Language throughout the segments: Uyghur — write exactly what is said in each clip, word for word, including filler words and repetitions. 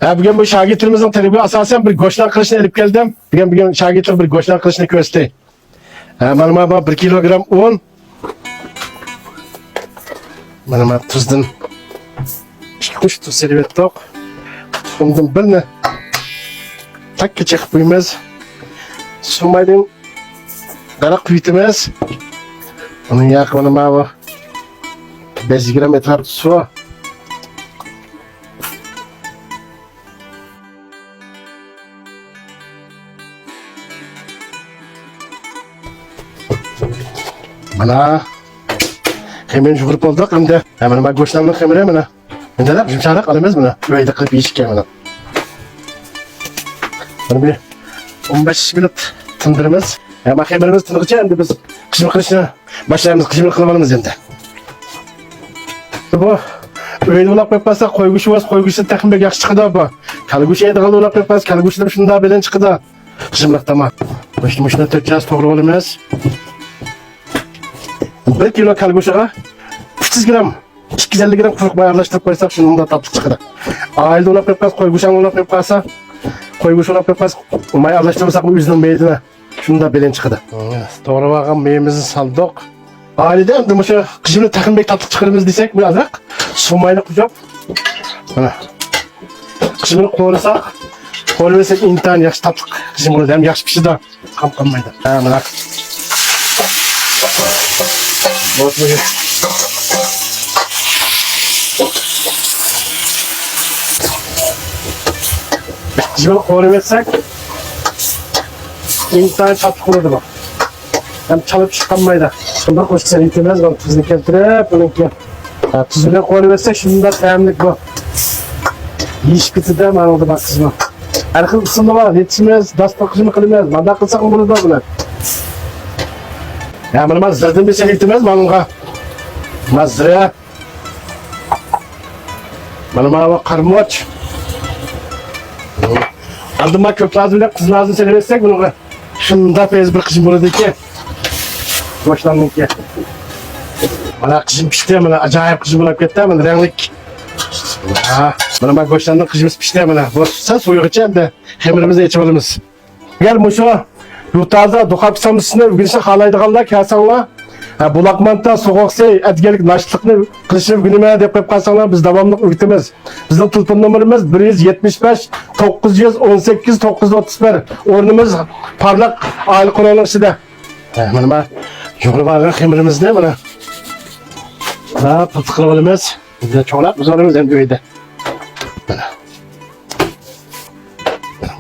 ھە، بۈگۈن بۇ شاگىرتلىرىمىزنىڭ تەلىپىگە ئاساسەن بىر گۆشنان قىلىشنى ئېلىپ كەلدىم. بۈگۈن، بۈگۈن شاگىرتلار بىر گۆشنان قىلىشنى كۆرسىتەي. ھە، مانا، مانا بۇ بىر كىلوگرام ئۇن. مانا، مانا تۇزدىن ئىككى قوشۇق تۇز سېلىۋەتتۇق. تۇخۇمدىن بىرنى تەككە چېقىپ قويىمىز. سۇمايدىن دەرەخ قۇيۇتىمىز. ئۇنىڭ ياقى مانا، مانا بۇ بەش يۈز گرام ئەتراپىدا سۇ. مانا، خېمىرنى يۇغۇرۇپ بولدۇق ئەمدى. ھە، مانا، مانا گۆشلەرنىڭ خېمىرى مانا. مۇنداق يۇمشاقراق ئالىمىز مانا. ئۆيدە قىلىپ يېيىشكە مانا. مانا بىر ئون بەش مىنۇت تىندۇرىمىز. ھە، مانا خېمىرىمىز تىنغىچە ئەمدى بىز قىژىم قىلىشنى باشلايمىز. قىژىمنى قىلىپ ئالىمىز ئەمدى. بۇ ئۆيدە ئۇلاپ قويۇپ قالسا، قوي گۆشى بولسا، قوي گۆشى تېخىمۇ بەك ياخشى چىقىدۇ بۇ. كالا گۆشى يەيدىغانلار ئۇلاپ قويۇپ قالسا، كالا گۆشى شۇنداق بىلەن چىقىدۇ. قىژىملىق تاماق. مۇشۇ، مۇشۇنى تۆت چاسا توغرىلىۋالىمىز. بىر كىلو كالا گۆشىگە ئۈچ يۈز گرام، ئىككى يۈز ئەللىك گرام قۇرۇق ماي ئارىلاشتۇرۇپ قويساق، شۇنىڭدا تاتلىق چىقىدۇ. ئائىلىدە ئۇلاپ قويۇپ قالسا، قوي گۆشىنى ئۇلاپ قويۇپ قالسا، قوي گۆشى ئۇلاپ قويۇپ قالسا، ماي ئارىلاشتۇرمىساق، ئۆزىنىڭ مەيدىنى شۇنداق بىلەن چىقىدۇ. توغرىۋالغان مېيىمىزنى سالدۇق. ئائىلىدە ئەمدى مۇشۇ قىژىمنى تېخىمۇ بەك تاتلىق چىقىرىمىز دېسەك، بۇ ئازراق سۇ ماينى قوشۇپ، مانا، قىژىمنى قورۇساق، قورۇۋەرسەك ئىنتايىن ياخشى تاتلىق قىژىم بولىدۇ، ھەم ياخشى پىشىدۇ. قام قالمايدۇ. ھە، مانا. قىژىمنى قورۇۋەتسەك، ئىنتايىن تاتلىق بولىدۇ بۇ. ھەم چالا چۈشۈپ قالمايدۇ. بىر قوشۇق سەل يېتىمىز، مانا تۇزنى كەلتۈرۈپ، بۇنىڭكى. ھە، تۇز بىلەن قورۇۋەتسەك، شۇنداق تەملىك بۇ. يېيىشكە كېتىدۇ، مانا بۇ قىزمۇ. ھەر خىل ئۇسۇلى بار. يېتىشىمىز، داستىخان قىلىمىز، مانداق قىلساقمۇ بولىدۇ بۇنى. يا، مانا، مانا زىردىن بىر سەل يېتىمىز، مانا بۇنىڭغا. مانا زىرە. مانا، مانا بۇ قارىمۇچ. ئاندىن مانا كۆك نازى بىلەن قىز نازىنى سېلىۋەتسەك بۇنىڭغا. شۇنداق پەيز بىر قىژىم بولىدىكەن. گۆشلەرنىڭكى. مانا قىژىم پىشتى، مانا ئاجايىپ قىژىم بولۇپ كەتتى، مانا رەڭلىك. ھا، مانا، مانا گۆشلەرنىڭ قىژىمىز پىشتى، مانا. بۇ پىشسا سويغىچە ئەمدى خېمىرىمىزنى ئېچىۋالىمىز. ئەگەر مۇشۇ يۇتازا دۇخوپكا سامسىسىنى ئۆگىنىشنى خالايدىغانلار كەلسەڭلار، ھە، بۇلاق مانتا، سوغۇق سەي، ئەتىگەنلىك ناشتىلىقنى قىلىشنى ئۆگىنىمەن دەپ قويۇپ قالساڭلار، بىز داۋاملىق ئۆگىتىمىز. بىزنىڭ تېلېفون نومۇرىمىز بىر يۈز يەتمىش بەش، توققۇز يۈز ئون سەككىز، توققۇز يۈز ئوتتۇز بىر. ئورنىمىز پارلاق ئائىلە قورۇنىنىڭ ئىچىدە. ھە، مانا، مانا يۇغۇرۇپ ئالغان خېمىرىمىزنى مانا، مانا پىلتىق قىلىپ ئالىمىز. بىزدە چوڭلاپ بىز ئالىمىز ئەمدى ئۆيدە. مانا.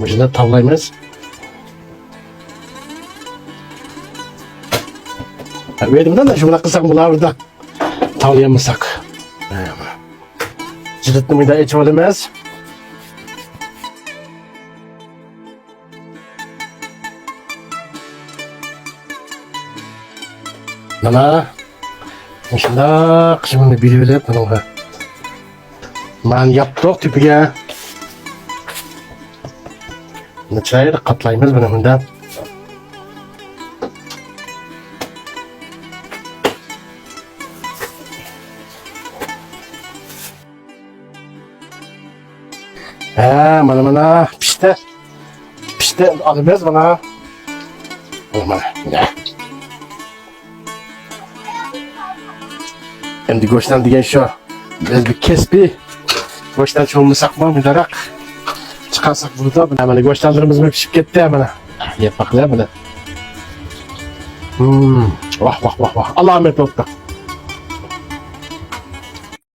مۇشۇنداق تاۋلايمىز. ھە، ئۆيدە مۇنداق شۇنداق قىلساق بولار بۇردا. تاۋلىيالمىساق. جىلىتنى مۇنداق ئېچىپ ئالىمىز. مانا مۇشۇنداق قىسمىنى بېرىۋېلىپ بۇنىڭغا. مانا ياپتۇق تۈپىگە. بۇنى چىرايلىق قاتلايمىز بۇنى مۇنداق. ھە، مانا، مانا، پىشتى. پىشتى، ئالىمىز مانا. مانا، مانا. ئەمدى گۆشنان دېگەن شۇ. بىز بىر كەسپىي گۆشنانچى بولمىساقمۇ، مۇنداقراق چىقارساق بولىدۇ. مانا، مانا، گۆشنانلىرىمىزمۇ پىشىپ كەتتى، مانا. يەپ باقىلى، مانا. ھىم، ۋاھ، ۋاھ، ۋاھ، ۋاھ. ئالامەت بوپتۇ.